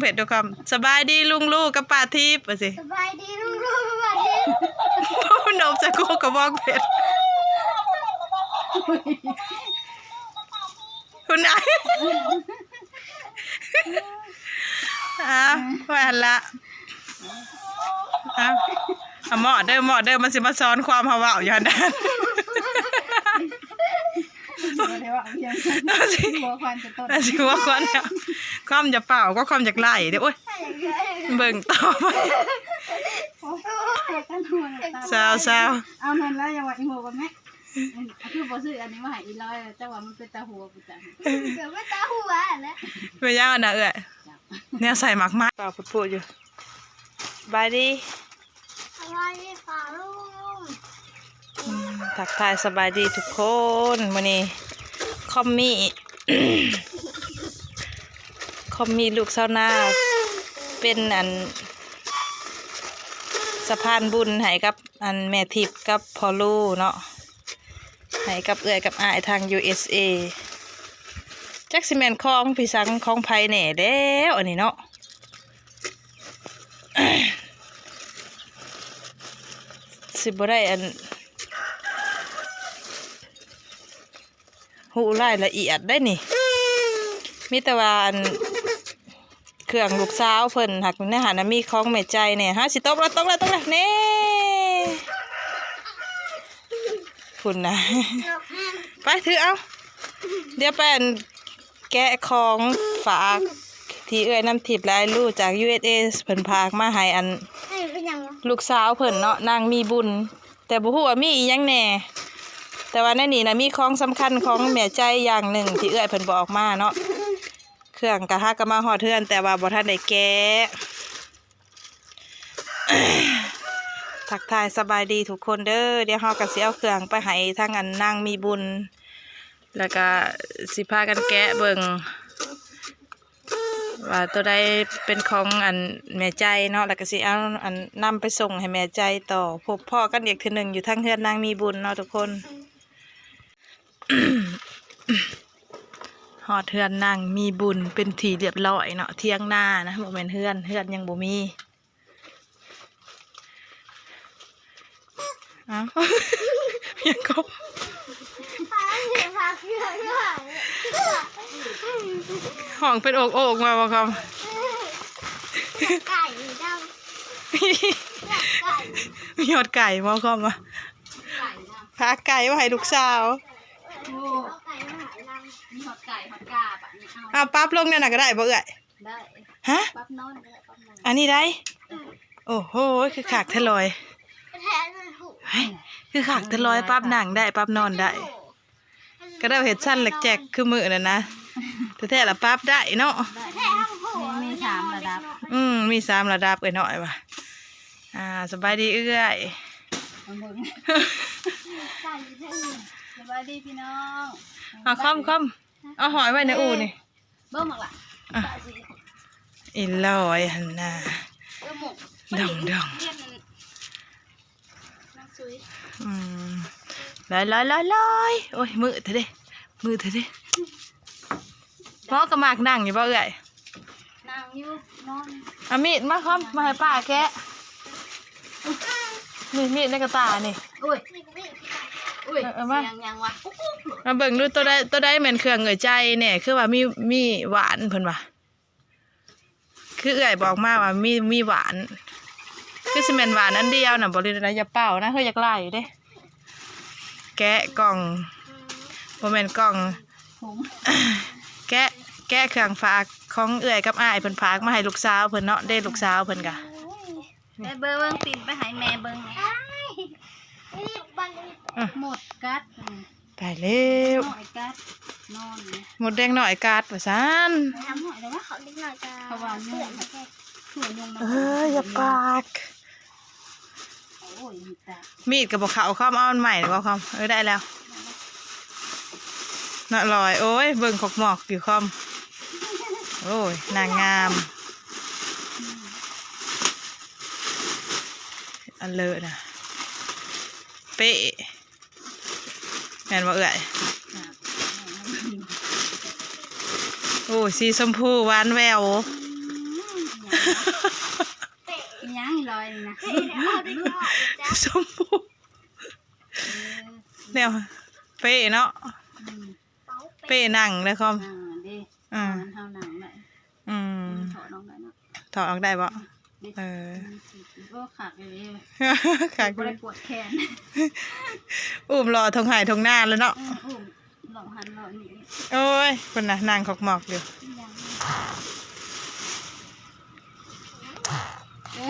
ເຜັດ ທຸກຄົນ. ສະບາຍດີລຸງລູກກັບປ້າທິບ ວ່າຊິ. ສະບາຍດີລຸງລູກກັບປ້າທິບ. ໂອ້ ນົບໃສ່ກູກະບອງເຜັດ. ຄຸນນາຍ ອ່າ ໄວ້ຫັ້ນລະ. ອ່າ ອ່າ ໝໍ້ເດີ ໝໍ້ເດີ ມັນຊິມາສອນຄວາມເຮົາເວົ້າຢູ່ຫັ້ນນະ. ບໍ່ໄດ້ເວົ້າອີ່ຫຍັງ ຫົວຄວັນຈະຕົ້ນ ຊິຫົວຄວັນແລ້ວ. ຄວາມຈະເປົ່າກໍຄວາມຈະໄລ່ເດ້. ໂອ້ຍ ເບິ່ງຕໍ່ ໂອ້ຍ ຊາວໆ ເອົານັ້ນລະ ຢ່າວ່າອີ່ຫົວກັນແມະ. ອັນ ຄືບໍ່ຊື້ອັນນີ້ມາໃຫ້ອີລອຍ ເຈົ້າວ່າມັນເປັນຕາຫົວ ເປັນຕາຫົວແຫຼະ. ແມ່ນຫຍັງອັນນະເອື້ອຍ ແນວໃສ່ໝາກໄມ້ ເປົ່າພຸດໆຢູ່. ສະບາຍດີ ສະບາຍດີປ້າລຸງ. ອືມ ທັກທາຍສະບາຍດີທຸກຄົນ. ມື້ນີ້ຄອມມີ ຄອມມີລູກຊາວນາ ເປັນອັນ ສະພານບຸນໃຫ້ກັບອັນແມ່ທິບກັບພໍ່ລູເນາະ. ໃຫ້ກັບເອື້ອຍກັບອ້າຍທາງ ຢູເອສເອ. ຈັກຊິແມ່ນຂອງພິສັງຂອງໃຜແດ່ແລ້ວອັນນີ້ເນາະ. ຊິບໍ່ໄດ້ອັນ ຮູ້ລາຍລະອຽດໄດ໋ນີ້. ມີແຕ່ວ່າອັນ ເຄື່ອງລູກສາວເພິ່ນ ຫາກໃນຫັ້ນນະມີຂອງແມ່ໃຈແດ່. ຫາ ຊິຕົກແລ້ວ ຕົກແລ້ວ ຕົກແລ້ວ ນີ້ ພຸ້ນນະ. ໄປ ຖືເອົາ ດຽວໄປອັນ ແກະຂອງຝາກທີ່ເອື້ອຍນ້ຳທິບ ແລະ ອ້າຍລູຈາກ ຢູເອສເອ ເພິ່ນຝາກມາໃຫ້ອັນ ເອີ ເປັນຫຍັງວະ ລູກສາວເພິ່ນເນາະ ນາງມີບຸນ. ແຕ່ບໍ່ຮູ້ວ່າມີອີ່ຫຍັງແດ່ ແຕ່ວ່າໃນນີ້ນະມີຂອງສຳຄັນຂອງແມ່ໃຈຢ່າງໜຶ່ງທີ່ເອື້ອຍເພິ່ນບອກມາເນາະ. ເຄື່ອງກະຫາກະມາຮອດເຮືອນ ແຕ່ວ່າບໍ່ທັນໄດ້ແກະ. ທັກທາຍສະບາຍດີທຸກຄົນເດີ. ດຽວເຮົາກະຊິເອົາເຄື່ອງໄປໃຫ້ທາງອັນນາງມີບຸນ ແລ້ວກະຊິພາກັນແກະເບິ່ງ ວ່າໂຕໃດເປັນຂອງອັນແມ່ໃຈເນາະ ແລ້ວກະຊິເອົາອັນນຳໄປສົ່ງໃຫ້ແມ່ໃຈຕໍ່. ພົບພໍ້ກັນອີກເທື່ອໜຶ່ງຢູ່ທາງເຮືອນນາງມີບຸນເນາະທຸກຄົນ. ຮອດເຮືອນນາງມີບຸນເປັນທີ່ລຽບຮ້ອຍເນາະ. ຖຽງນານະ ບໍ່ແມ່ນເຮືອນ ເຮືອນຍັງບໍ່ມີ. ອ້າວ ຍັງກໍ ຮ້ອງເປັນໂອກໆມາບໍ່ຄຳ? ໄກ່ດຳ ໄກ່ ມີຮອດໄກ່ບໍ່ຄຳວ່າ ໄກ່ນຳ ພາໄກ່ມາໃຫ້ລູກສາວ. ໂອ້ ໄກ່ມາໃຫ້ນຳ ມີຮອດໄກ່ຮອດກາບາດນີ້. ເອົາ ເອົາປັບລົງແນວນັ້ນກໍໄດ້ບໍ່ເອື້ອຍ? ໄດ້ ຮະ? ປັບນອນກໍໄດ້ ປັບນອນ ອັນນີ້ໄດ້? ອືມ ໂອ້ໂຫ ຄືຄັກແທ້ລອຍ ແທ້ ເຮີ້ຍ ຄືຄັກແທ້ລອຍ ປັບນັ່ງໄດ້ ປັບນອນໄດ້. ກະໄດ້ເຮັດຊັ້ນແລກແຈກຄືມື້ນັ້ນນະ ແທ້ໆລະປັບໄດ້ເນາະ. ໄດ້ ມີ ມີສາມລະດັບ ອືມ ມີສາມລະດັບເອື້ອຍນ້ອຍວ່າ. ອ່າ ສະບາຍດີເອື້ອຍ ມາເບິ່ງ ສະບາຍດີພີ່ນ້ອງ. ເອົາຄອມ ຄອມ ເອົາຫອຍໄວ້ໃນອູ່ນີ້. ເບິ່ງບັກຫຼະ ອ່ະ ອີຫຼອຍຫັ້ນນະ ເອີ ໝົກ ດອງໆ ນາງສຸຍ ອືມ ລອຍໆໆໆ. ໂອ້ຍ ມືດເທເດ້ ມືດເທເດ້. ໝໍກໍມັກນັ່ງຢູ່ບໍ່ເອື້ອຍ? ນັ່ງຢູ່ ນອນ. ເອົາມີດມາຄອມ ມາໃຫ້ປ້າແກະ. ນີ້ ມີດໃນກະຕ່ານີ້. ໂອ້ຍ ໂອ້ຍ ເອີ ເອົາມາ ສຽງຫຍັງວະ? ມາເບິ່ງດູ ໂຕໃດ ໂຕໃດແມ່ນເຄື່ອງເອື້ອຍໃຈແດ່? ຄືວ່າມີ ມີຫວານ ເພິ່ນວ່າ ຄືເອື້ອຍບອກມາວ່າມີ ມີຫວານ ຄືຊິແມ່ນຫວານອັນດຽວນະບໍ່ ຫຼືໃດ? ຢ່າເປົ່ານະ ເຮີ້ຍ ຢາກຫຼາຍຢູ່ເດ້. ແກະກ່ອງ ບໍ່ແມ່ນກ່ອງ ແກະ ແກະເຄື່ອງຝາກຂອງເອື້ອຍກັບອ້າຍເພິ່ນຝາກມາໃຫ້ລູກສາວເພິ່ນເນາະ ເດ້ ລູກສາວເພິ່ນກະ ໂອ້ຍ ໄປເບິ່ງ ປິ່ນໄປໃຫ້ແມ່ເບິ່ງແດ່. ໝົດກັດ ຕາຍແລ້ວ ນ້ອຍກັດ ນອນ ໝົດແດງນ້ອຍກັດວ່າຊັ້ນ. ເອົາເດກນ້ອຍກັດ ເພາະວ່າຍຸງ ເອີ ຢ່າປາກ. ໂອ້ຍ ມີດກະບໍ່ເຂົ້າຄອມ ເອົາອັນໃໝ່ບໍ່ຄອມ. ເອີ ໄດ້ແລ້ວ ນະລອຍ. ໂອ້ຍ ເບິ່ງຂອກໝອກຢູ່ຄອມ. ໂອ້ຍ ນາງງາມ ອັນເລີນະ ເປ້ ແມ່ນບໍ່ເອື້ອຍ? ໂອ້ຍ ສີຊົມພູຫວານແຫວວ. ອີຫຍັງອີຫຼອຍນີ້ນະ? ຊົມພູ ເອີ ແນວເປ້ເນາະ ອືມ ເປ້ນັ່ງເດີຄອມ ອ່າ ເດ້ ອ່າ ເຮົານັ່ງໄດ້ ອືມ ຖອດອອກໄດ້ເນາະ ຖອດອອກໄດ້ບໍ່? ອືມ ເອີ ໂອ້ ຄັກອີ່ຫຼີ ຄັກ ບໍ່ໄດ້ປວດແຂນ ອຸ້ມເລາະທົ່ງໄຮ່ທົ່ງນາແລ້ວເນາະ ເອີ ອຸ້ມເລາະຫັ້ນເລາະນີ້ ໂອ້ຍ ພຸ້ນນະ ນັ່ງຂອກໝອກຢູ່ ເອີ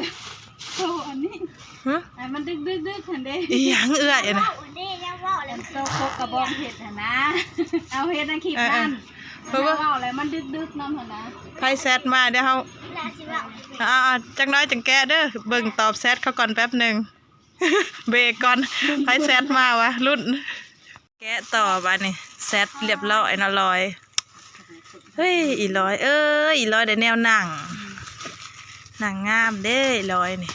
ໂຕອັນນີ້ ຮະ ໃຫ້ມັນດຶກໆໆຫັ້ນເດ້ ອີຫຍັງເອື້ອຍອັນນັ້ນ ເວົ້າເດ້ ຢ່າເວົ້າແລ້ວ ໂຕກົກກະບອງເພັດຫັ້ນນະ ເອົາເຮັດໃນຄລິບນັ້ນ ເອີໆ ເວົ້າແລ້ວມັນດຶກໆນຳຫັ້ນນະ ໃຜແຊັດມາ ດຽວເຮົາ ລາວຊິເວົ້າ ອ່າໆ ຈັກໜ້ອຍຈັ່ງແກະເດີ ເບິ່ງຕອບແຊັດເຂົາກ່ອນແປັບໜຶ່ງ ເບຣກກ່ອນ ໃຜແຊັດມາວະ ລຸ້ນ ແກະຕໍ່ບາດນີ້ ແຊັດລຽບຮ້ອຍເນາະ ລອຍ ເຮີ້ຍ ອີລອຍເອີຍ ອີລອຍໄດ້ແນວນັ່ງ ນັ່ງງາມເດ້ ອີລອຍນີ້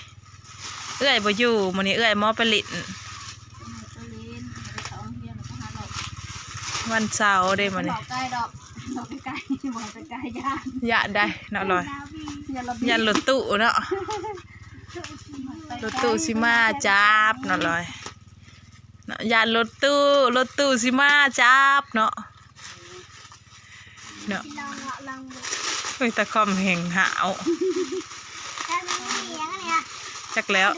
ເອື້ອຍບໍ່ຢູ່ ມື້ນີ້ເອື້ອຍມໍໄປຫຼິ້ນ ໄປຫຼິ້ນ ໄປເຂົ້າໂຮງຮຽນ ໄປຫາເລາະ ວັນເສົາເດ້ມື້ນີ້ ເລາະໄກດອກ ເລາະໄກໆ ບໍ່ໃຫ້ໄປໄກ ຢ້ານ ຢ້ານໄດ໋ເນາະ ລອຍ ຢ້ານລົດຕູ້ເນາະ ລົດຕູ້ຊິມາຈັບເນາະ ລອຍ ເນາະ ຢ້ານລົດຕູ້ ລົດຕູ້ຊິມາຈັບເນາະ ເນາະ ຊິລອງເລາະລອງເບິ່ງ ເອີຍ ຕາຄອມແຮງຫ້າວ ຈັກແລ້ວ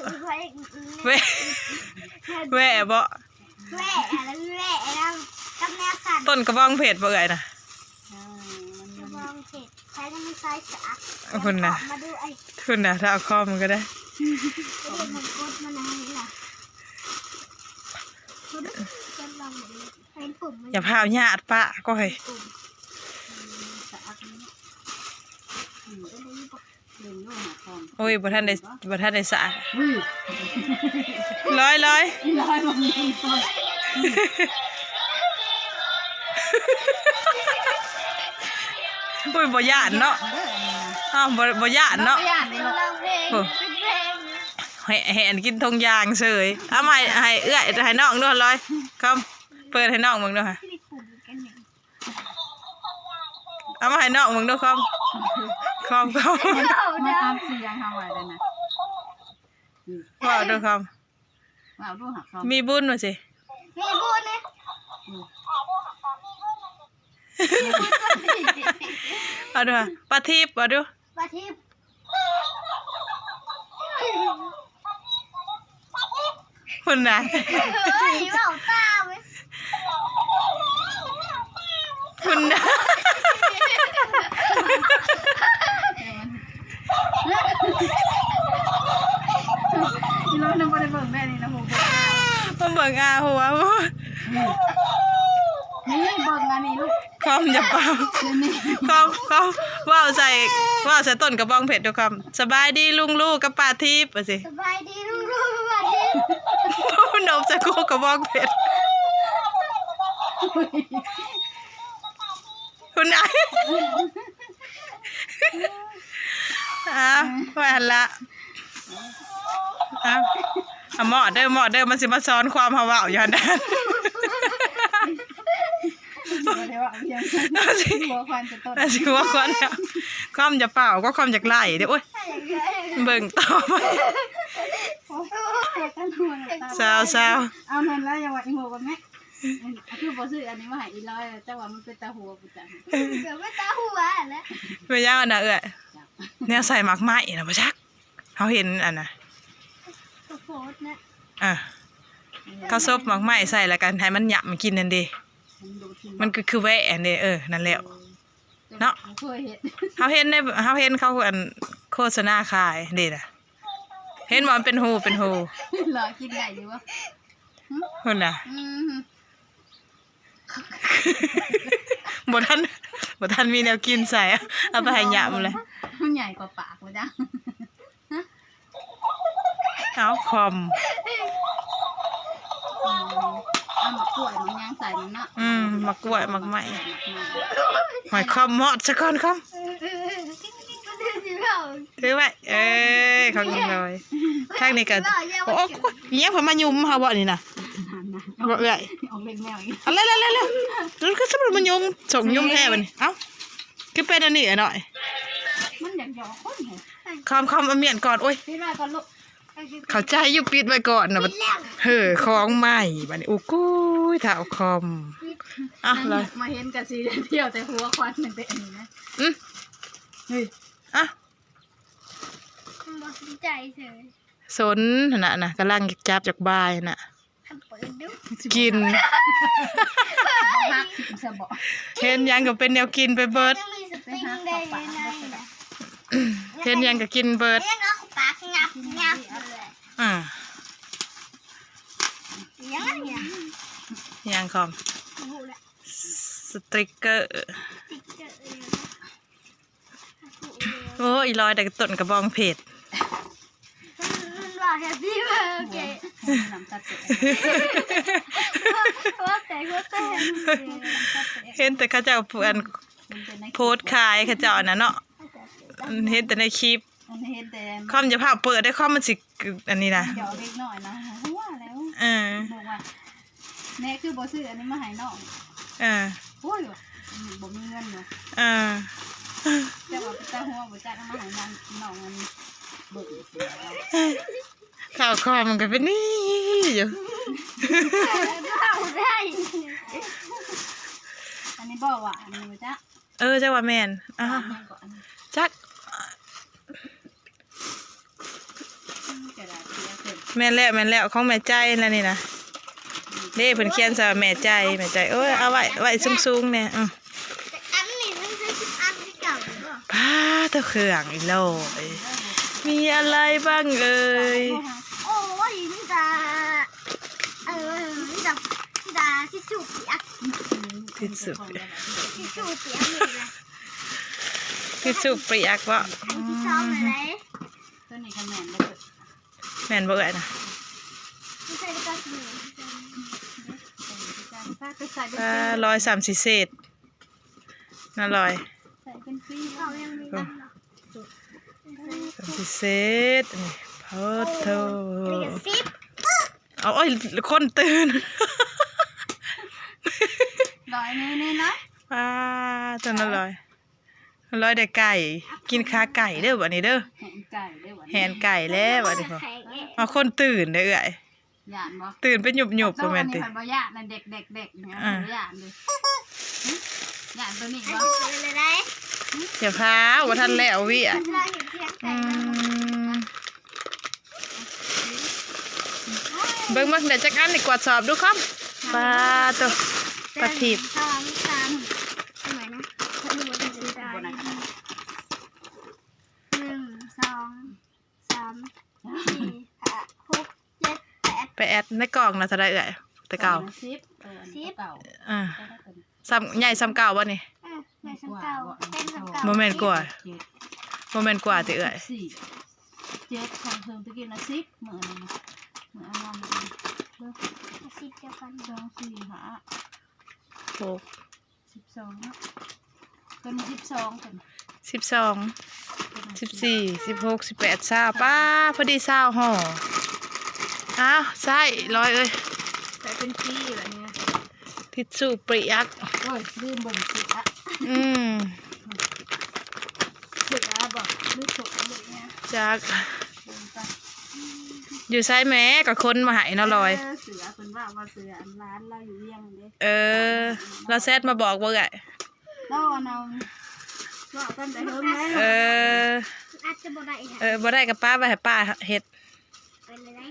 ແວະ ແວະບໍ່ ແວະ ແວະນຳກັບແນວສັ່ນ ຕົ້ນກະບອງເພັດບໍ່ເອື້ອຍນະ ກະບອງເພັດ ໃຊ້ນ້ຳມັນຊອຍສະອາດ ພຸ້ນນະ ມາດູໄອ້ ພຸ້ນນະ ຖ້າເອົາຄອມມັນກໍໄດ້ ເອີ ມັນກົດມາໃນນີ້ລະ ມາດູ ທົດລອງເບິ່ງ ເຫັນປຸ່ມມັນ ຢ່າພາວຍາດປະກໍໃຫ້ ໂອ້ຍ ບໍ່ທັນໄດ້ ບໍ່ທັນໄດ້ສາກ ລອຍ ລອຍ ໂອ້ຍ ບໍ່ຢ້ານເນາະ ອ້າວ ບໍ່ ບໍ່ຢ້ານເນາະ ໂອ້ ແຫະ ແຫນກິນຖົງຢາງເສີຍ ເອົາມາໃຫ້ ໃຫ້ເອື້ອຍ ໃຫ້ນ້ອງດູ ລອຍ ຄອມ ເປີດໃຫ້ນ້ອງເບິ່ງດູ ເອົາມາໃຫ້ນ້ອງເບິ່ງດູ ຄອມ ຄອມ ຄອມ ມັນຕາມສຽງເຮົາໄວ້ແລ້ວນະ ເວົ້າດູ ຄອມ ເວົ້າດູຫາ ຄອມ ມີບຸນວ່າຊີ້ ມີບຸນເດ້ ເອົາດູຫາ ປາທິບ ເອົາດູ ປາທິບ ພຸ້ນນະ ເອີຍ ເວົ້າຕາມເວີຍ ພຸ້ນນະ ອີໂລນະບໍ່ໄດ້ເບິ່ງແມ່ນີ້ນະ ຫູເບິ່ງ ມາເບິ່ງອາຫົວ ນີ້ ນີ້ເບິ່ງອັນນີ້ລູກ ຄອມຢ່າປາວ ຄອມ ຄອມ ເວົ້າໃສ່ ເວົ້າໃສ່ຕົ້ນກະບອງເພັດດູຄອມ ສະບາຍດີລຸງລູກັບປ້າທິບ ວ່າຊິ ສະບາຍດີລຸງລູກັບປ້າທິບ ໂອ້ ນົບໃສ່ໂຄກະບອງເພັດ ພຸ້ນນະ ອ່າ ໄວ້ຫັ້ນລະ ອ່າ ອ່າ ໝໍ້ເດີ ໝໍ້ເດີ ມັນຊິມາສອນຄວາມເຮົາເວົ້າຢູ່ຫັ້ນນະ ບໍ່ໄດ້ເວົ້າອີ່ຫຍັງ ຊິຫົວຄວັນຈະຕົ້ນ ຊິຫົວຄວັນແລ້ວ ຄວາມຈະເປົ່າກໍຄວາມຢາກໄລ່ເດ້ ໂອ້ຍ ເບິ່ງຕໍ່ ຊາວໆ ເອົານັ້ນລະ ຢ່າວ່າອີໂມກັບແມ່ ອັນ ຄືບໍ່ຊື້ອັນນີ້ມາໃຫ້ອີລອຍ ເຈົ້າວ່າມັນເປັນຕາຫົວ ເປັນຕາຫົວແຫຼະ ເປັນຫຍັງອັນນະເອື້ອຍ ແນວໃສ່ໝາກໄມ້ນະ ບໍ່ຈັກ ເຮົາເຫັນອັນນະ ເຂົາໂພສນະ ເອີ ເຂົາສົບໝາກໄມ້ໃສ່ ແລ້ວກໍໃຫ້ມັນຫຍ້ຳກິນຫັ້ນເດ ມັນກໍຄືແວະຫັ້ນເດ ເອີ ນັ້ນແຫຼະ ເນາະ ເຮົາເຫັນໃນ ເຮົາເຫັນເຂົາອັນໂຄສະນາຂາຍເດນະ ເຫັນບໍ່ ມັນເປັນຮູ ເປັນຮູ ເລາະກິນໄດ້ຢູ່ບໍ່? ພຸ້ນນະ ອືມ ບໍ່ທັນ ບໍ່ທັນມີແນວກິນໃສ່ ເອົາໄປໃຫ້ຫຍ້ຳແລ້ວ ມັນໃຫຍ່ກວ່າປາກບໍ່ຈັກ ເອົາຄອມ ອືມ ເອົາໝາກກ້ວຍໝາກຫຍັງໃສ່ນຳເນາະ ອືມ ໝາກກ້ວຍໝາກໄມ້ ຫອຍຄອມມອດຊະກ່ອນຄອມ ຖືໄວ້ ເອີ ຂອງອີລອຍ ທາງນີ້ກໍ ໂອ້ ອີຫຍັງເພິ່ນມາຍຸມເຮົາບໍ່ນີ້ນະ ບໍ່ເອື້ອຍ ອອກເລັກແມວອີກ ເອົາແລ້ວໆໆ ຄືສະມມຸດມາຍຸມ ສົ່ງຍຸມແທ້ບັດນີ້ ເອົ້າ ຄືເປັນອັນນີ້ອະນ້ອຍ ມັນຢາກ ຄອມ ຄອມ ເອົາມ້ຽນກ່ອນ ໂອ້ຍ ປິດໄວ້ກ່ອນລູກ ເຂົ້າໃຈຢູ່ ປິດໄວ້ກ່ອນນະ ເຮີ ຂອງໃໝ່ບາດນີ້ ໂອ້ ກຸ້ຍ ທ້າວຄອມ ອ່ະ ມາເຫັນກະຊິທ່ຽວແຕ່ຫົວຄວັນ ແຕ່ອັນນີ້ນະ ອື ເຮີ້ຍ ອ່ະ ບໍ່ສົນໃຈເສີຍ ສົນຫັ້ນນະ ນະ ກຳລັງຈັບຈັກບາຍນະ ເປີດດູ ກິນ ບໍ່ຮັກ ເຫັນຫຍັງກໍເປັນແນວກິນໄປເບິດ ຍັງມີສະຕິງໄດ້ຢູ່ໃນນະ ເຫັນຫຍັງກໍກິນເບິດ ຍັງເອົາປາກຫຍັບໆເລີຍ ອ່າ ຍັງອັນຫຍັງ ຫຍັງຂອງ ບໍ່ຮູ້ແຫຼະ ສະຕິກເກີ ສະຕິກເກີ ໂອ້ຍ ອີຫຼອຍໄດ້ຕົ້ນກະບອງເພັດ ມັນວ່າ Happy Birthday ຫົວແຕກ ຫົວແຕກ ເຫັນແຕ່ເຂົາເຈົ້າ ອັນ ໂພສຂາຍເຂົາເຈົ້ານັ້ນເນາະ ເຫັນແຕ່ໃນຄລິບ ອັນເຫັນແຕ່ ຄອມຢ່າພາເປີດເດີ້ ຄອມມັນຊິ ອັນນີ້ນະ ດອກເດັກນ້ອຍນະ ຫົວແລ້ວ ເອີ ບອກວ່າ ແມ່ຄືບໍ່ຊື້ອັນນີ້ມາໃຫ້ນ້ອງ ເອີ ໂອ້ຍ ບໍ່ມີເງິນເນາະ ເອີ ເຈົ້າວ່າເປັນຕາຫົວບໍ່ຈັກ ເອົາມາໃຫ້ນາງນ້ອງອັນເບິ່ງ ເຂົ້າຄອມມັນກໍເປັນນີ້ຢູ່ ເວົ້າໄດ້ ອັນນີ້ບໍ່ວ່າອັນນີ້ບໍ່ຈັກ ເອີ ຈັກວ່າແມ່ນ ອ້າວ ອັນນີ້ກໍອັນ ຈັກ ແມ່ນແລ້ວ ແມ່ນແລ້ວ ຂອງແມ່ໃຈແລ້ວນີ້ນະ ເດ້ ເພິ່ນຂຽນໃສ່ວ່າແມ່ໃຈ ແມ່ໃຈ ໂອ້ຍ ເອົາໄວ້ ໄວ້ສູງໆແດ່ ອື ອັນນີ້ມັນຄືສິບອັນຄືເກົ່າຢູ່ບໍ່ ປ້າ ແຕ່ເຄື່ອງອີຫຼອຍ ມີອະໄລບ້າງເອີຍ ໂອ້ຍ ມີແຕ່ ເອີ ມີແຕ່ ມີແຕ່ທິດຊູປຽກ ທິດຊູ ທິດຊູປຽກນີ້ແຫຼະ ທິດຊູປຽກບໍ່ ອັນທີສອງຫັ້ນໃດ ຕົວນີ້ກໍແມ່ນເດ້ ແມ່ນບໍ່ເອື້ອຍນະ ບໍ່ໃສ່ກໍຊິມີ ອ່າ ຮ້ອຍສາມສິບເສດ ນະລອຍ ໃສ່ເປັນປີ ເຂົາຍັງມີ ໂອ້ ອັນເນາະ ສາມສິບເສດ ນີ້ ໂອ້ໂທ້ ອັນນີ້ກໍສິບ ເອົາ ໂອ້ຍ ຄົນຕື່ນ ລອຍນີ້ ນີ້ນະ ອ່າ ຕົວນັ້ນລອຍ ລອຍໄດ້ໄກ່ ກິນຂາໄກ່ເດີ້ບັດນີ້ເດີ້ ແຫນໄກ່ເດີ້ບັດນີ້ ແຫນໄກ່ແລ້ວບັດນີ້ ເອົາ ຄົນຕື່ນເດີ້ເອື້ອຍ ຢ້ານບໍ່ ຕື່ນເປັນຫຍຸບໆ ບໍ່ແມ່ນຕິ ອັນນີ້ເພິ່ນບໍ່ຢ້ານນະ ແດກໆໆນີ້ ອ່າ ບໍ່ຢ້ານເດ້ ຢ້ານຕົວນີ້ບໍ່ ເປັນໄດ້ ຢ່າພາວ ບໍ່ທັນແລ້ວວຽກ ອືມ ເບິ່ງ ເບິ່ງ ໄດ້ຈັກອັນນີ້ ກວດສອບດູຄອມ ປາໂຕ ປາທີບ ສອງ ສາມ ເອົາໃໝ່ນະ ໜຶ່ງ ສອງ ສາມ ສີ່ ຫ້າ ຫົກ ເຈັດ ແປດ ແປດ ໃນກ່ອງນະເທົ່າໃດເອື້ອຍ ແຕ່ເກົ່າ ສິບ ສິບ ເອີ ສ່ຳ ໃຫຍ່ສ່ຳເກົ່າບໍ່ນີ້ ເອີ ໃຫຍ່ສ່ຳເກົ່າ ເຕັມສ່ຳເກົ່າ ບໍ່ແມ່ນກວ່າ ບໍ່ແມ່ນກວ່າຕິເອື້ອຍ ສິບສີ່ ເຈັດ ຂອງເທິງຕະກີ້ນະ ສິບ ມື້ນັ້ນນະ ມື້ອັນນັ້ນນະ ເບິ່ງ ສິບດຽວກັນ ສອງ ສີ່ ຫ້າ ຫົກ ສິບສອງເນາະ ຕົວນີ້ສິບສອງ ຕົວນີ້ສິບສອງ ສິບສີ່ ສິບຫົກ ສິບແປດ ຊາວ ປ້າ ພໍດີຊາວຫໍ່ ອ້າວ ໃຊ້ລອຍເອີຍ ໃຊ້ເປັນປີແບບນີ້ ທິດຊູປຽກ ໂອ້ຍ ລືມເບິ່ງເສືອ ອືມ ເສືອບໍ່ ຫຼືຖົງ ຫຼືຫຍັງ ຈັກ ຢູ່ໃສແມ້ ກໍຄົນມາໃຫ້ເນາະລອຍ ເອີ ເສືອ ເພິ່ນວ່າ ວ່າເສືອ ອັນ ຫຼານລາວຢູ່ວຽງເດ້ ເອີ ລາວແຊັດມາບອກບໍ່ເອື້ອຍ ລາວອັນນັ້ນ ເວົ້າກັນແຕ່ເຫິງແລ້ວ ເອີ ອາດຈະບໍ່ໄດ້ ເອີ ບໍ່ໄດ້ກໍປະໄວ້ໃຫ້ປ້າເຮັດ ໄປເລີຍ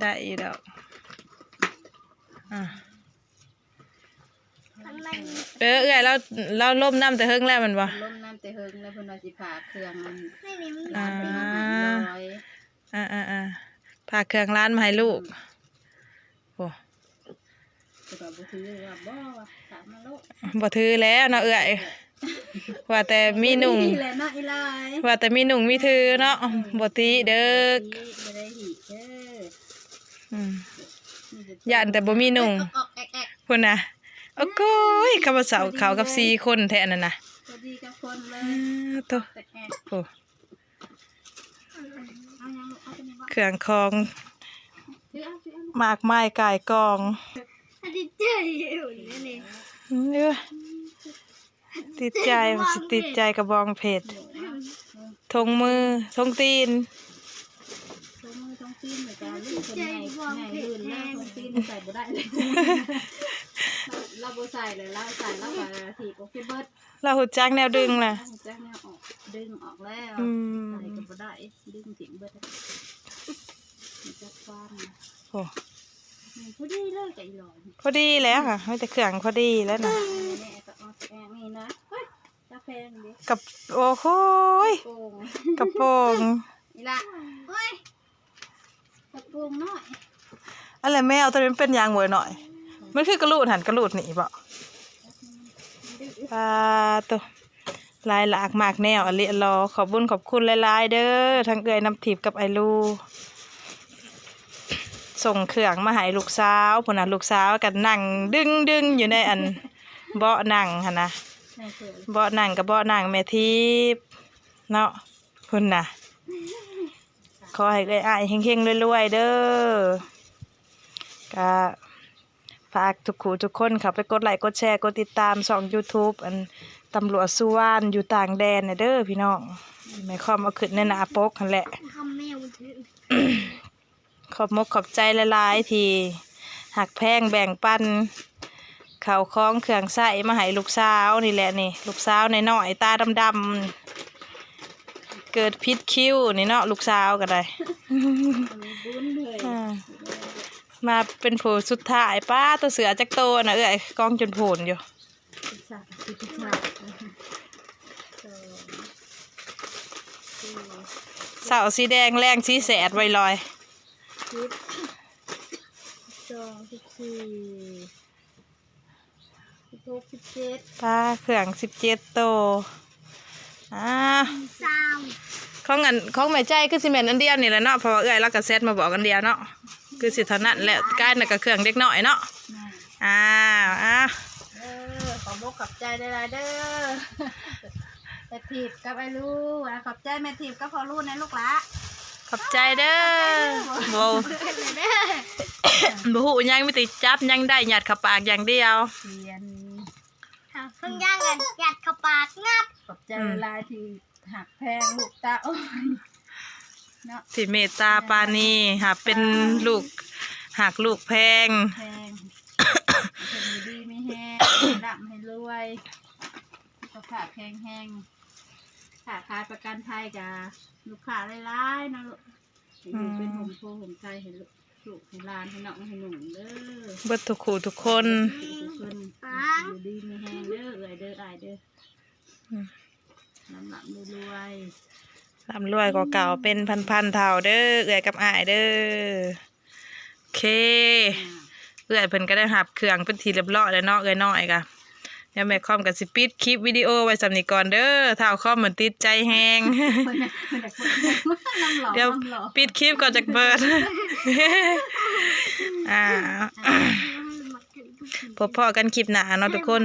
ໄດ້ຢູ່ດອກ ອ່າ ເອີ ເອື້ອຍລາວ ລາວລົມນຳແຕ່ເຫິງແລ້ວແມ່ນບໍ່ ລົມນຳແຕ່ເຫິງແລ້ວ ເພິ່ນວ່າຊິພາເຄື່ອງນັ້ນ ອ່າ ເພິ່ນວ່າໃຫ້ລອຍ ອ່າໆໆ ພາເຄື່ອງຫຼານມາໃຫ້ລູກ ໂອ້ ແຕ່ວ່າບໍ່ຖືວ່າບໍ່ວ່າ ພາມາໂລດ ບໍ່ຖືແລ້ວເນາະເອື້ອຍ ວ່າແຕ່ມີນຸ່ງ ແຫຼະເນາະ ອີຫຼາຍ ວ່າແຕ່ມີນຸ່ງມີຖືເນາະ ເອີ ບໍ່ຕິເດີກ ບໍ່ໄດ້ຫີເດີ ອືມ ຢ້ານແຕ່ບໍ່ມີນຸ່ງ ພຸ້ນນະ ໂອ້ໂກຍ ຄຳວ່າເຊົາເຂົາກັບສີ່ຄົນແທ້ນັ້ນນະ ພໍດີກັບຄົນເລີຍ ອືມ ໂຕ ໂອ້ ເຄື່ອງຂອງ ມາກມາຍກ່າຍກອງ ຕິດໃຈ ຕິດໃຈ ມັນຊິຕິດໃຈກະບອງເພັດ ຖົງມື ຖົງຕີນ ຖົງມືຖົງຕີນ ແລ້ວກໍລຸ້ນເພິ່ນໃຫຍ່ ໃຫຍ່ຂຶ້ນແລ້ວ ຖົງຕີນໃສ່ບໍ່ໄດ້ເລີຍ ລາວບໍ່ໃສ່ແລ້ວ ລາວໃສ່ລາວກໍຖີບອອກຊິເບິດ ລາວຮູ້ຈັກແນວດຶງລະ ຮູ້ຈັກແນວອອກ ດຶງອອກແລ້ວ ອືມ ໃສ່ກໍບໍ່ໄດ້ ດຶງຖິ້ມເບິດ ມີແຕ່ຄວາມ ໂອ້ ພໍດີເລີຍກັບອີຫຼໍ ພໍດີແລ້ວ ມີແຕ່ເຄື່ອງພໍດີແລ້ວນະ ແມ່ກໍອອກແອງນີ້ນະ ເຮີ້ຍ ກະແພງເດ້ ກັບ ໂອ້ໂຫຍ ໂປ່ງ ກະໂປງ ອີ່ຫຼ້າ ໂອ້ຍ ກະໂປງນ້ອຍ ອັນລະແມວໂຕນີ້ມັນເປັນຫຍັງເວີ້ຍນ້ອຍ ມັນຄືກະລູດຫັ້ນກະລູດນີ້ບໍ ປາໂຕ ຫຼາຍຫຼາກມາກແນວອີ່ຫຼີຫຼໍ ຂອບບຸນຂອບຄຸນຫຼາຍໆເດີ ທັງເອື້ອຍນ້ຳທິບກັບອ້າຍລູ ສົ່ງເຄື່ອງມາໃຫ້ລູກສາວພຸ້ນນະ ລູກສາວກໍນັ່ງດຶງໆຢູ່ໃນອັນເບາະນັ່ງຫັ້ນນະ ເບາະນັ່ງກໍເບາະນັ່ງແມ່ທິບເນາະ ພຸ້ນນະ ຂໍໃຫ້ເອື້ອຍອ້າຍເຮັງໆລວຍໆເດີ ກະ ຝາກທຸກຜູ້ທຸກຄົນເຂົ້າໄປກົດໄລ້ກົດແຊກົດຕິດຕາມຊ່ອງຢູທູບ ອັນ ຕຳຫຼວດສຸວານຢູ່ຕ່າງແດນແດ່ເດີພີ່ນ້ອງ ແມ່ຄອມເອົາຂຶ້ນໃນໜ້າປົກຫັ້ນແຫຼະ ຄອມແມວມັນຖືກ ຂອບມົກຂອບໃຈຫຼາຍໆທີ່ຮັກແພງແບ່ງປັນເຂົ້າຂອງເຄື່ອງໃຊ້ມາໃຫ້ລູກສາວນີ້ແຫຼະນີ້ ລູກສາວນ້ອຍໆຕາດຳໆ ເກີດຜິດຄິວນີ້ເນາະ ລູກສາວກໍໄດ້ ອ່າ ມາເປັນຜູ້ສຸດທ້າຍ ປ້າ ໂຕເສື້ອຈັກໂຕນະເອື້ອຍ ກອງຈົນໂພນຢູ່ ເຊົ້າສີແດງ ແລງສີແສດ ໄວລອຍ ສິບ ສອງ ສິບສີ່ ສິບຫົກ ສິບເຈັດ ປາ ເຄື່ອງສິບເຈັດໂຕ ອ່າ ຊາວ ຂອງອັນ ຂອງແມ່ໃຈຄືຊິແມ່ນອັນດຽວນີ້ແຫຼະເນາະ ເພາະວ່າເອື້ອຍລາວກໍແຊັດມາບອກອັນດຽວເນາະ ຄືຊິເທົ່ານັ້ນແຫຼະ ກາຍນັ້ນກໍເຄື່ອງເດັກນ້ອຍເນາະ ອ່າ ເອີ ຂອບອົກຂອບໃຈຫຼາຍໆເດີ ແມ່ທິບກັບອ້າຍລູ ອ່າ ຂອບໃຈແມ່ທິບກັບພໍ່ລູນະລູກຫຼ້າ ຂອບໃຈເດີ ຂອບໃຈເດີ ບໍ່ ບໍ່ຮູ້ຫຍັງ ມີແຕ່ຈັບຫຍັງໄດ້ ຍັດເຂົ້າປາກຢ່າງດຽວ ຂຽນ ຫາເພິ່ນຍ່າງກັນ ຍັດເຂົ້າປາກ ງັບ ຂອບໃຈ ອືມ ຫຼາຍທີ່ຮັກແພງລູກເຕົ້າເນາະ ທີ່ເມດຕາປານີ ຮັບເປັນ ອ່າ ລູກ ຮັກລູກແພງ ແພງ ໃຫ້ເພິ່ນຢູ່ດີມີແຮງ ໃຫ້ລ່ຳໃຫ້ລວຍ ສຸຂະພາບແຂງແຮງ ຄ້າຂາຍປະກັນໄພກະລູກຄ້າຫຼາຍໆເນາະ ໃຫ້ຢູ່ເປັນຮົ່ມໂພຮົ່ມໄຊໃຫ້ລູກໃຫ້ຫຼານ ໃຫ້ນ້ອງໃຫ້ໜຸ່ມເດີ ເບິດທຸກຄູ່ທຸກຄົນ ທຸກຄົນ ຢູ່ດີມີແຮງເດີ ເອື້ອຍເດີ ອ້າຍເດີ ອືມ ລ່ຳໆລວຍໆ ລ່ຳລວຍກວ່າເກົ່າເປັນພັນໆເທົ່າເດີ ເອື້ອຍກັບອ້າຍເດີ ໂອເຄ ອ່າ ເອື້ອຍເພິ່ນກໍໄດ້ຮັບເຄື່ອງເປັນທີ່ຮຽບຮ້ອຍແລ້ວເນາະ ເອື້ອຍນ້ອຍກໍ ດຽວແມ່ຄອມກໍຊິປິດຄລິບວິດີໂອໄວ້ສ່ຳນີ້ກ່ອນເດີ ທ້າວຄອມມັນຕິດໃຈແຮງ ດຽວປິດຄລິບກ່ອນຈັກເປີດ ອ່າ ພົບພໍ້ກັນຄລິບໜ້າເນາະທຸກຄົນ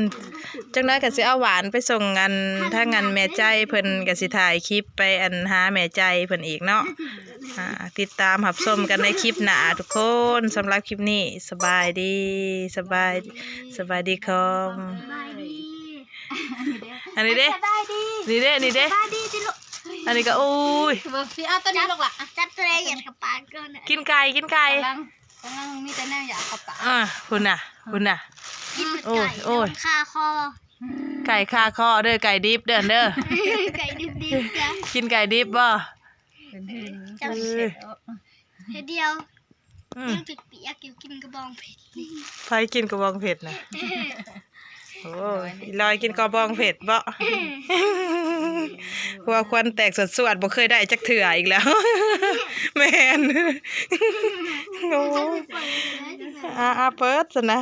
ຈັກໜ້ອຍກໍຊິເອົາຫວານໄປສົ່ງອັນ ທາງອັນແມ່ໃຈເພິ່ນກໍຊິຖ່າຍຄລິບໄປອັນຫາແມ່ໃຈເພິ່ນອີກເນາະ ອ່າ ຕິດຕາມຮັບຊົມກັນໃນຄລິບໜ້າທຸກຄົນ ສຳລັບຄລິບນີ້ ສະບາຍດີ ສະບາຍ ສະບາຍດີຄອມ ສະບາຍດີ ອັນນີ້ເດ້ ສະບາຍດີ ນີ້ເດ້ ນີ້ເດ້ ສະບາຍດີຕິລູກ ອັນນີ້ກໍ ໂອ້ຍ ເບິ່ງຊິເອົາຕົວນີ້ລູກຫຼ້າ ຈັບຕົວໃດ ຍັດເຂົ້າປາກກ່ອນ ກິນໄກ່ ກິນໄກ່ ກຳລັງ ກຳລັງມີແຕ່ແນວຢາກເຂົ້າປາກ ເອີ ພຸ້ນນະ ພຸ້ນນະ ກິນໄກ່ ໂອ້ຍ ໂອ້ຍ ຄາຄໍ ໄກ່ຄາຄໍເດີ ໄກ່ດິບເດີ ເດີ ໄກ່ດິບໆ ກິນໄກ່ດິບບໍ່? ເອີ ເທື່ອດຽວ ອືມ ຍັງເປີຍກໆຢູ່ ກິນກະບອງເຜັດ ໃຜກິນກະບອງເຜັດນະ? ໂອ້ຍ ອີຫຼອຍກິນກະບອງເຜັດເບາະ ຫົວຄວັນແຕກສວດໆ ບໍ່ເຄີຍໄດ້ຈັກເທື່ອອີກແລ້ວ ແມ່ນ ໂອ້ຍ ອ່າໆ ເປີດຊັ້ນນະ.